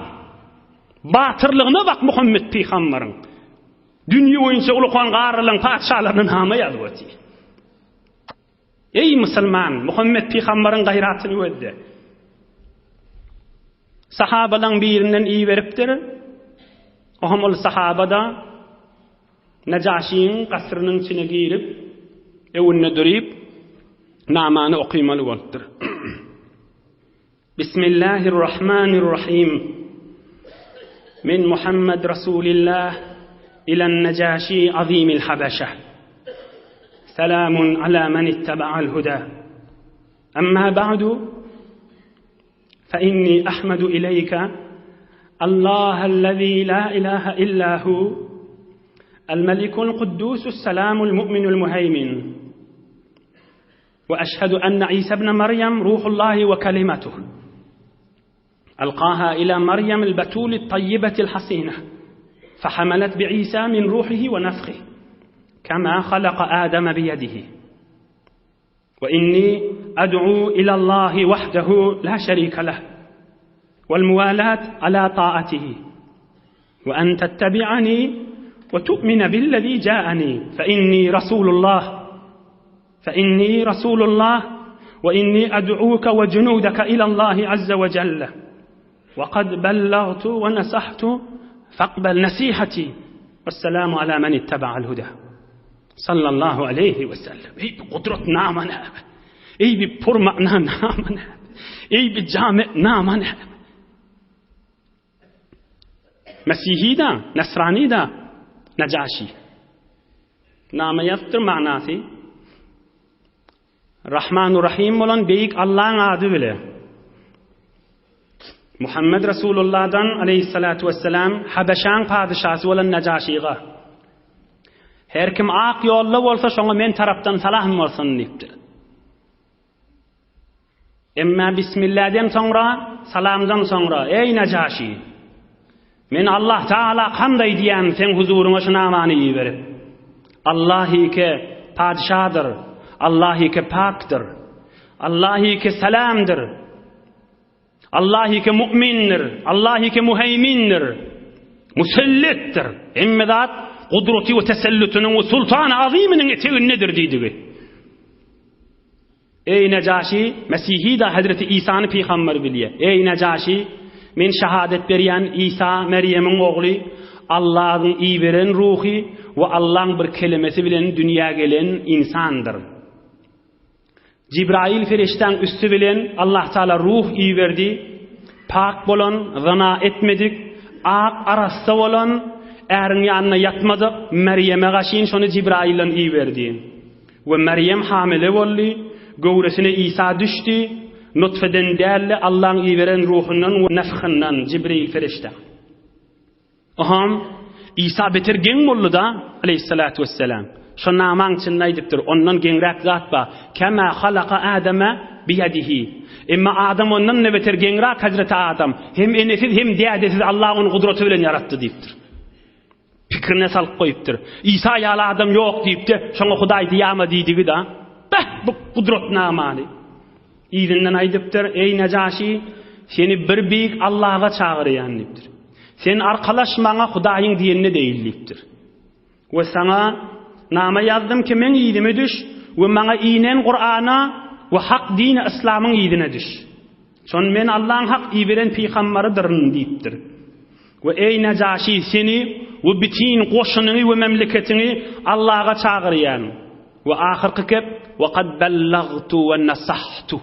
Batyrlygyna bak Muhammet pygambaryň. Dünýe boýunça ulukan garrylaryň patyşalaryna name ýazyp otyr. Eý musulman, Muhammet pygambaryň gaýratyny gözle. Sahabalaň birinden iberipdir. Ohm ol sahaba-da Nejaşyň gasrynyň içine girip, öwünde duryp, namany okymaly bolupdyr. Bismillahirrahmanirrahim. Min Muhammed Rasulillah ilen Nejaşi azimil Habeşe. Selamun ala men ittaba'al huda. Amma ba'du فإني أحمد إليك الله الذي لا إله إلا هو الملك القدوس السلام المؤمن المهيمن وأشهد أن عيسى ابن مريم روح الله وكلمته ألقاها إلى مريم البتول الطيبة الحصينة فحملت بعيسى من روحه ونفخه كما خلق آدم بيده وإني أدعو إلى الله وحده لا شريك له والموالاة على طاعته وأن تتبعني وتؤمن بالذي جاءني فإني رسول الله فإني رسول الله وإني أدعوك وجنودك إلى الله عز وجل وقد بلغت ونصحت فاقبل نصيحتي والسلام على من اتبع الهدى Sallallahu aleýhi we sellem. Eý bir gudrat nama näme? Eý bir pur mana nama näme? Eý bir jame nama näme? Mesihi da, Nasrani da, Najaşi. Nama ýazypdyr manasy. Rahmanu Rahim bolan beýik Allaň ady bile. Muhammed Resulullahdan aleyhissalatu vesselam Habeşaň padyşasy bolan Najaşyga Her kim ak ýolda bolsa şoňa men tarapdan salam bolsun diýipdir. Emma Bismillahden soňra, salamdan soňra, eý Najaşi, men Allah Taala hamd aýdýan seň huzuryňa şu namany iberip. Allah ike patyşadyr, Allah ike pakdyr, Allah ike salamdyr. Allah ike mu'mindir, Allah ike muheýmindir, muselletdir. Hemme zat gudraty we tesellütiniň we sultan azymynyň etegindedir diýdigi. Eý Nejaşi, Mesihi-da Hezreti Isany pygamber bilýär. Eý Nejaşi, men şahadat berýän Isa Merýemiň ogly, Allahyň iberen ruhy we Allaň bir kelemesi bilen dünýä gelen ynsandyr. Jibraýyl perişdäň üsti bilen Allah Taala ruh iberdi, pak bolan, zyna etmedik, ak arassa bolan, äriň ýanynda ýatmadyk Merýeme gaşyn şony Jibraýyldan iberdi. We Merýem hamile boldy, göwresine Isa düşdi, nutfeden däl-de Allaň iberen ruhundan we nefhyndan, Jibril perişde. Oham, Isa beter geň boldy-da, aleýhissalatu wesselam. Şo namaň içinde aýdypdyr, ondan geňräk zat bar. Kema halaka Adama biýedihi. Emma Adam ondan-da beter geňräk Hezreti Adam. Hem enesiz, hem dädesiz Allah ony gudraty bilen ýaratdy diýipdir. Pikirine salyp goýupdyr. Isa ýaly adam ýok diýipdi, şoňa Hudaý diýama diýdigi-da. Beh, bu gudrat namany. Yzyndan aýdypdyr, Eý Nejaşi, seni bir beýik Allaha çagyrýan diýipdir. Sen arkalaş maňa Hudaýyň diýenine deýil diýipdir. We saňa nama ýazdym ki meň yzyma düş we maňa inen Kurana we hak dini yslamyň yzyna düş. Şon men Allaň hak iberen pygambarydyryn diýipdir. We eý Nejaşi seni we bitin goşunyňy we memleketiňi Allaha çagyrýan. We ahyrky gep we kad bellagtu we nasahtu.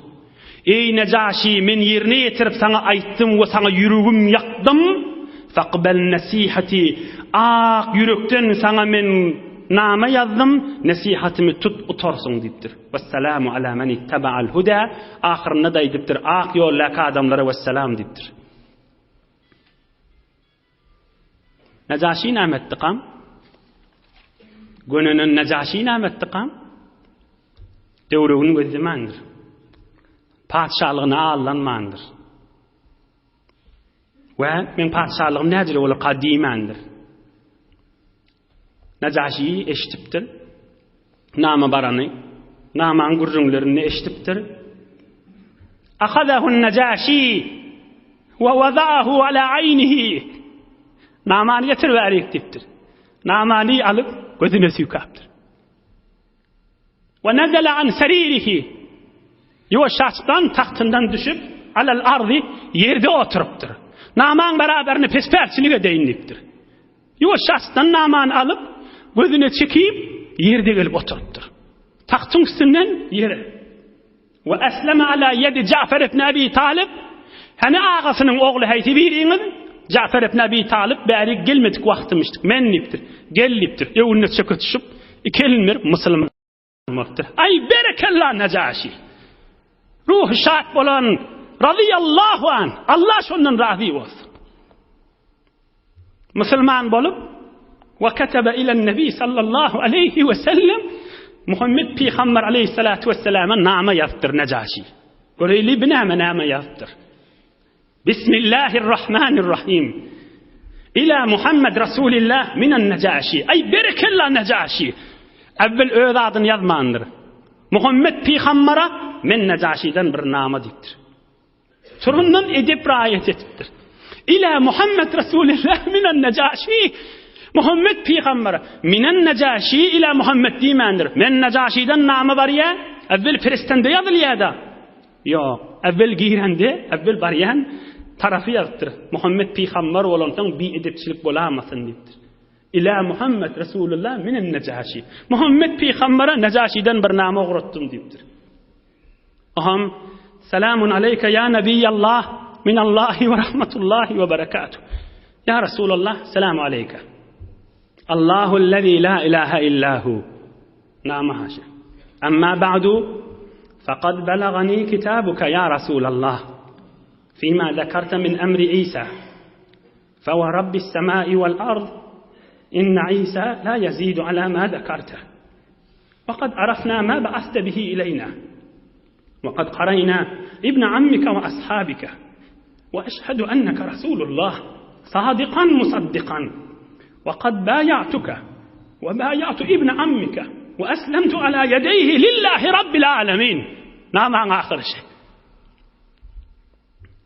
Eý Nejaşi men ýerine ýetirip saňa aýtdym we saňa ýüregim ýakdym. Faqbal nasihati ak ýürekden saňa men. Nama ýazdym, nesihatymy tut, utarsyň diýipdir. Wessalamu ala men ittaba'al huda. Ahyrynda-da aýdypdyr, ak ýoldaky adamlara wessalam diýipdir. Nejaşy näme etdikam? Gönenen Nejaşy näme etdikam? Döwregini gözlemändir. Patyşalygyna aldanmandyr. We meň patyşalygym näjele bolarka diýmändir. Nejaşy eşidipdir. Nama barany, namaň gürrüňlerini eşidipdir. Ahadahun Nejaşi we wadahu ala aýnihi. Namany getir bärik diýipdir. Namany alyp gözüne süýkäpdir. We nezele an seririhi. Ýuwaşjaçdan tagtyndan düşüp, alal ardy ýerde oturypdyr. Namaň beraberini pespälçilik edeýin diýipdir. Ýuwaşjaçdan namany alyp, gözüne çekip, ýerde gelip oturypdyr. Tagtyň üstünden ýere. We esleme ala ýedi Ja'fer ibn Abi Talib. Hany agasynyň ogly haýsy biriňiz? Ja'fer ibn Abi Talib bäri gelmedik wagtymyşdyk. Men diýipdir. Gel diýipdir. Öwünde çöke düşüp, iki elini berip musulman bolupdyr. Aý berekella Nejaşi. Ruhy şat bolan radiyallahu an. Allah şondan razy bolsun. Musulman bolup, we ketebe ilen nebi sallallahu aleyhi we sellem Muhammed pygamber aleyhissalatu vesselama nama ýazypdyr Nejaşi. Göreýli bi näme näme ýazypdyr. Bismillahirrahmanirrahim. Ila Muhammed Rasulillah minen Nejaşi. Aý berekella Nejaşi. Evvel öz adyny ýazmandyr. Muhammed pygambere men Nejaşiden bir nama diýipdir. Turundan edep raýat etipdir. Ila Muhammed Resulillah minen Nejaşi. Muhammed pygamber minen Nejaşi ila Muhammed diýmändir. Men Nejaşiden nama barýa, evvel perestende ýazylýar-da. Ýok, evvel girende, evvel barýan tarapy ýazypdyr. Muhammed pygamber bolansoň bi edepçilik bolamasyn diýipdir. Ila Muhammed Resulullah minen Nejaşi. Muhammed pygambere Nejaşiden bir nama ugratdym diýipdir. Oham, Selamun aleyke ya Nebiyallah, minallahi we rahmetullahi we berekatuh. Ya Resulallah, selamu aleyke. Allahu allazi la ilaha illa hu. Nama haşa. Amma ba'du, faqad balagani kitabuka ya Resulallah. Fima zekarta min emri İsa. فورب السماء والأرض إن عيسى لا يزيد على ما ذكرته وقد عرفنا ما بعثت به إلينا وقد قرينا ابن عمك وأصحابك وأشهد أنك رسول الله صادقا مصدقا وقد بايعتك وبايعت ابن عمك وأسلمت على يديه لله رب العالمين نعم آخر شيء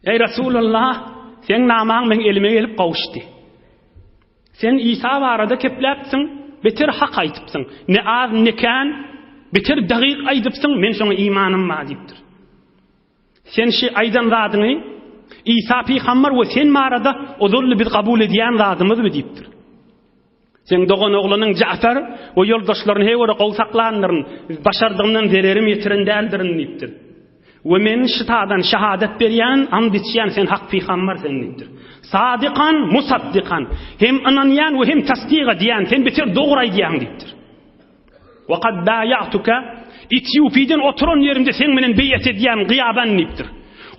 Eý Resulallah, seň namaň meň elime gelip gowuşdy. Sen Isa barada kepläpsiň, beter hak aýdypsyň. Ne az, ne kän, beter dagyk aýdypsyň, men şoňa imanym bar diýipdir. Sen şi aýdan zadyňy Isa pygamber we sen barada ozally biz kabul edýän zadymyzmy diýipdir. Seň doganoglanyň Ja'far we ýoldaşlaryny heý göre gowy saklandyryn, başardygymdan zererim ýetiren däldirin diýipdir. We men şytadan şahadat berýän, and içýän sen hak pygamber sen diýipdir. Sadykan, musaddykan, hem ynanýan we hem tasdyk edýän, sen beter dogry aýdýaň diýipdir. Wa kad baýa'tuka, Etiopiden oturan ýerimde seň bilen beýat edýän gyýaban diýipdir.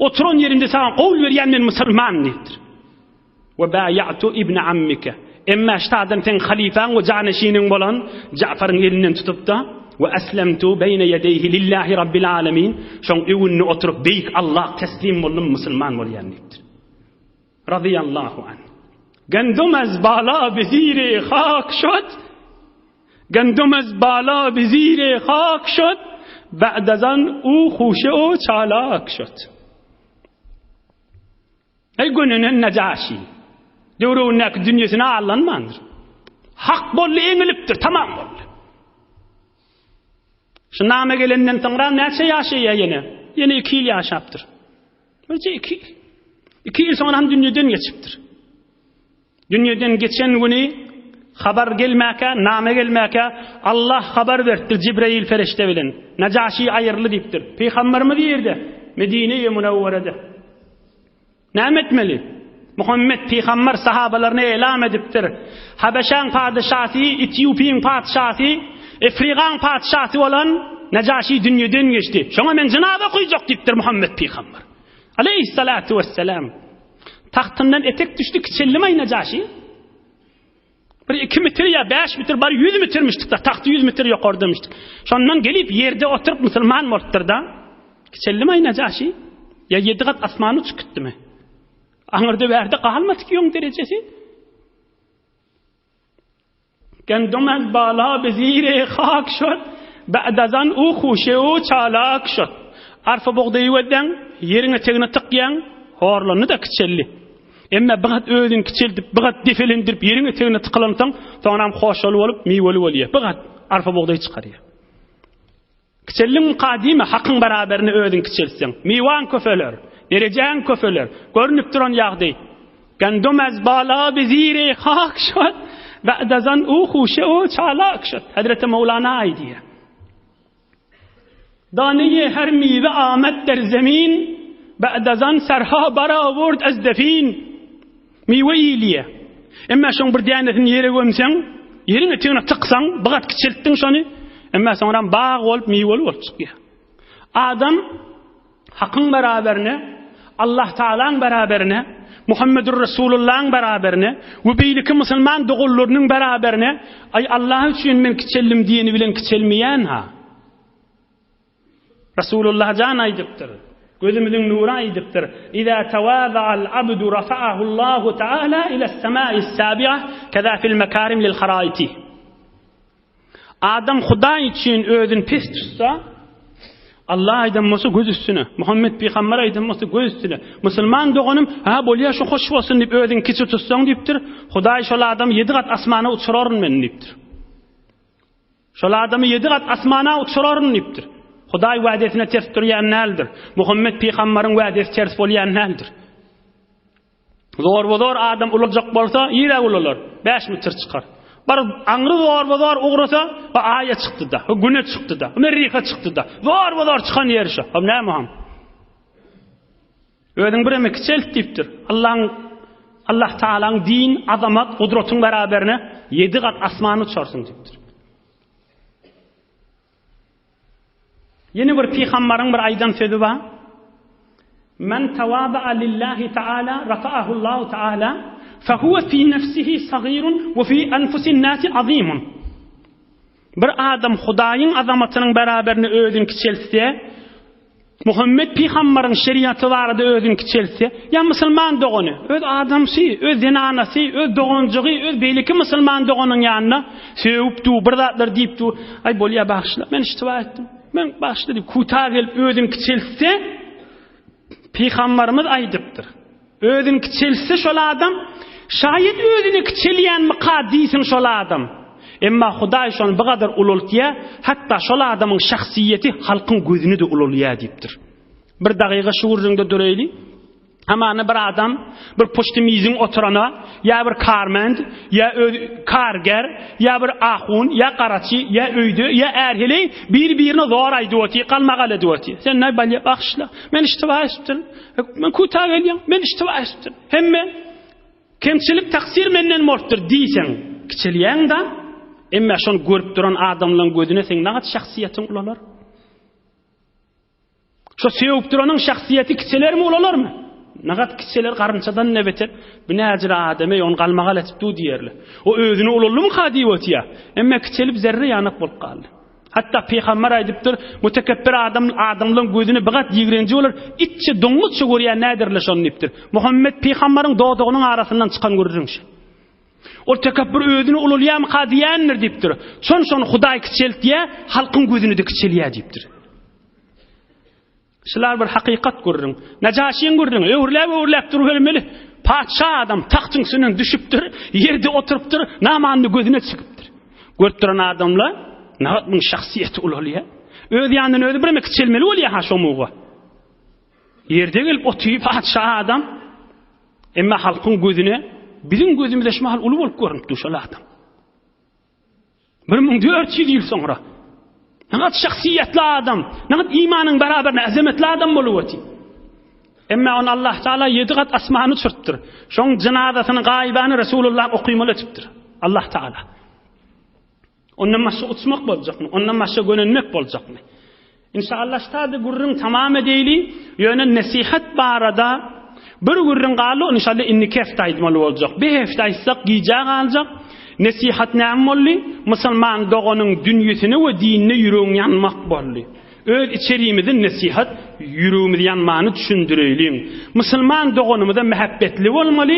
Oturan ýerimde saňa gol berýän men musulman diýipdir. We baýa'tu ibne ammike. Emma ştadan seň halypaň we janeşiniň bolan Ja'faryň elinden tutup-da, we eslemtu beýne ýedeýhi lillahi rabbil alemin, şoň öňünde oturyp beýik Allah teslim boldum, musulman bolýan diýipdir. Razyýallahu anh. Gandum az bala bi ziri hak şod, Gandum az bala bi ziri hak şod, ba'd az an u huşe u çalak şod. Eý gönenen Nejaşi! Döwregindäki dünýesine aldanmandyr. Hak boldy, eňilipdir, tamam boldy. Şu name gelenden soňra näçe ýaşaýar ýene? Ýene 2 ýyl ýaşapdyr. Birje 2 ýyl. 2 ýyl soňra hem dünýeden geçipdir. Dünýeden geçen güni habar gelmäkä, name gelmäkä Allah habar beripdir Jibreýil perişde bilen. Nejaşi aýyrly diýipdir. Pygamberimiz ýerde, Medine-i Münewwerede. Näme etmeli? Muhammet pygamber sahabalaryna elam edipdir. Habeşaň padyşasy, Etiopiýaň patyşasy, Efrigaň patyşasy bolan Nejaşi dünýeden geçdi. Şoňa men jynaza okaýjak diýipdir Muhammet pygamber. Aleýhissalatu wessalam. Tagtyndan etek düşdi, kiçeldimaý Nejaşi? Bir 2 metr ýa 5 metr, bary 100 metrmişdik-de, tagty 100 metr ýokardamişdik. Şondan gelip ýerde oturyp musulman bolupdyr-da. Kiçeldimaý Nejaşi? Ýa 7 gat asmana uçup gitdimi? Aňyrda bärde galmadyk ýoň derejesi. Gandum az bala be zire hak şot, ba'd az an u huşe u çalak şot. Arpa bugdaýy gözläň, ýeriň etegine tykýaň, horlandy-da kiçeldi. Emma bir gat özüni kiçeldip, bir gat depelendirip ýeriň etegine tykylansoň, soňram hoşaly bolup, miweli bolýar. Bir gat arpa bugdaý çykarýar. Kiçeldiň mukadyma hakyň baraberine özüň kiçeltseň, miwaň köpeler, derejäň köpeler, görnüp duran ýagdaý. Gandum az bala bi ziri hak şot, ba'dazan u huşe u çalak şot. Hazreti Mevlana aýdýar. Daneýe her miwe amet der zemin, ba'dazan serha barawurd az defin. Miwe iýilýär. Emma şoň bir dänesini ýere gömseň, ýeriň etegine tyksaň, bir gat kiçeltdiň şony, emma soňram bag bolup, miweli bolup çykýar. Adam Hakyň beraberine, Allah Tagalaň beraberine, Muhammedur Resulullahyň beraberine we beýleki musulman doganlarynyň beraberine, aý Allah üçin men kiçeldim diýeni bilen kiçelmeýän-ha. Resulullah jan aýdypdyr. Gözümiziň nury aýdypdyr. Iza tawaza'al abdu rafa'ahu Allahu ta'ala ila as-sama'is sabi'a kaza fil makarim lil haraiti. Adam Hudaý üçin özüni pes tutsa, Allah aýdan bolsa göz üstüne, Muhammet pygamber aýdan bolsa göz üstüne. Musulman doganym, ha bolýa şu hoş bolsun diýip özüňi kiçi tutsaň diýipdir. Hudaý şol adamy ýedi gat asmana uçuraryn men diýipdir. Şol adamy ýedi gat asmana uçuraryn diýipdir. Hudaý wädesine ters durýan däldir. Muhammet pygambaryň wädesi ters bolýan däldir. Zorba-zor adam ulaljak bolsa, ýere ulalar, 5 metr çykar. Bir aňry zorba-zor ugrasa, o aýa çykdy-da, o güne çykdy-da, o merrihe çykdy-da. Zorba-zor çykan ýeri şo. O näme oň? Özüň bireme kiçelt diýipdir. Allaň Allah Taalaň din, azamat, gudratyň beraberine ýedi gat asmany uçarsyň diýipdir. Ýene bir pygambaryň bir aýdan sözi bar. Men tawadaa lillahi taala rafa'ahu Allahu taala fa huwa fi nefsihi sagirun we fi anfusin nasi azimun. Bir adam Hudaýyň azamatynyň beraberine özüni kiçeltse, Muhammet pygambaryň şeriaty barada özüni kiçeltse, ýa musulman dogany, öz adamsy, öz zenanasy, öz doganjygy, öz beýleki musulman doganyň ýanynda sögüp dur, bir zatlar diýip dur, aý bolýa bagyşla, men iştiba etdim, men bagyşla diýip kuta gelip özüni kiçeltse, pygambarymyz aýdypdyr. Özüni kiçeltse şol adam, şaýat özüni kiçelýänmika diýsin şol adam. Emma Hudaý şony bu gadar ulaltýar, hatda şol adamyň şahsyýeti halkyň gözüne-de ulalýar diýipdir. Bir dagyga şu gürrüňde duraýly. Hamana bir adam bir poçta miziň oturana, ýa bir karmend, ýa öz karger, ýa bir ahun, ýa garaçy, ýa öýde, ýa är-heleý bir-birine zor aýdyp otyr, galmagal edip otyr. Sen näme bolýar, bagyşla. Men iştiba etdim. Men kuta gelýän, men iştiba etdim. Hemme kemçilik taksir menden bolupdyr diýseň, kiçelýäň-da. Emma şony görüp duran adamlaryň gözüne seň nagat şahsyýetiň ulalar. Şo sögüp duranyň şahsyýeti kiçelermi, ulalarmy? Nagat kiçeler garynçadan ne beter. Bu näjir adam ey, ony galmagal etip dur diýerler. O özüni ulaldymyka diýip otýar. Emma kiçelip zerre ýanak bolup galdy. Hatda pygamber aýdypdyr, Mutekepbir adam adamlaryň gözüne bir gat ýigrenji bolar, itçe, doňuzça görýän nädirle şony diýipdir. Muhammet pygambaryň dodagynyň arasyndan çykan gürrüň şu. Ol tekepbir özüni ulalýarmyka diýendir diýipdir. Şon şony Hudaý kiçeltýär, halkyň gözüne-de kiçelýär diýipdir. Şular bir hakykat gürrüň. Najaşyň gürrüňi, öwrüläp-öwrüläp durubermeli. Patyşa adam tagtyň üstünden düşüpdir, ýerde oturypdyr, namanyny gözüne çykypdyr. Görüp duran adamlar, nagat muň şahsyýeti ulalýar. Öz ýanyndan özi bireme kiçelmeli bolýar ha şo muga. Ýerde gelip otyr patyşa adam. Emma halkyň gözüne, biziň gözümize şu mahal uly bolup görünip dur şol adam. 1400 ýyl soňra. Nagat şahsyýetli adam, nagat imanyň beraberine azametli adam bolup otyr. Emma ony Allah Taala ýedi gat asmana uçurypdyr. Şoň jynazasyny gaýybany Resulullah okymaly etipdir. Allah Taala. Ondan başga uçmak boljakmy? Ondan başga gönenmek boljakmy? Inşallah ştada gürrüň tamam edeýli. Ýöne nesihat barada bir gürrüň galdy, ony inşallah indiki hepde aýtmaly boljak. Bir hepde aýtsak gijä galjak. Nesihat näme boldy? Musulman doganyň dünýesine we dinine ýüregiň ýanmak boldy. Öz içerimizi nesihat, ýüregimiz ýanmany düşündireýliň. Musulman doganymyza mähebbetli bolmaly.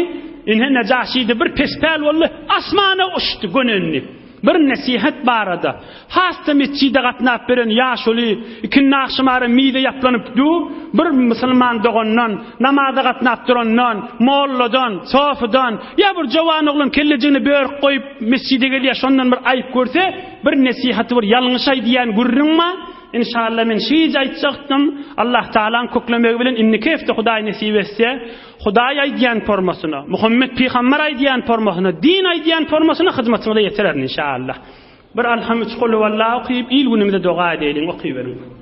Ine Nejaşide bir pespäl boldy, asmana uçdy, gönendi. Bir nesihat barada. Has-da metjide gatnap beren ýaşuly ikindi agşamara mize ýaplanyp du, bir musulman dogandan, namaza gatnap durandan, molladan, sofydan, ýa bir jowan oglan kellejigine börük goýup metjide gelýär, şondan bir aýyp görse, Bir nesihaty bir ýalňyş aýdýan gürrüň bar. Inşallah men şeýje aýtjakdym. Allah Tagalaň köklemegi bilen indiki hepde Hudaý nesip etse, Hudaý aýdýan formasyna, Muhammet pygamber aýdýan formasyna, din aýdýan formasyna hyzmatyňyza ýetirerin inşallah. Bir Alham üç Kulhuwallah okyp il günümize doga edeýliň okyberiň.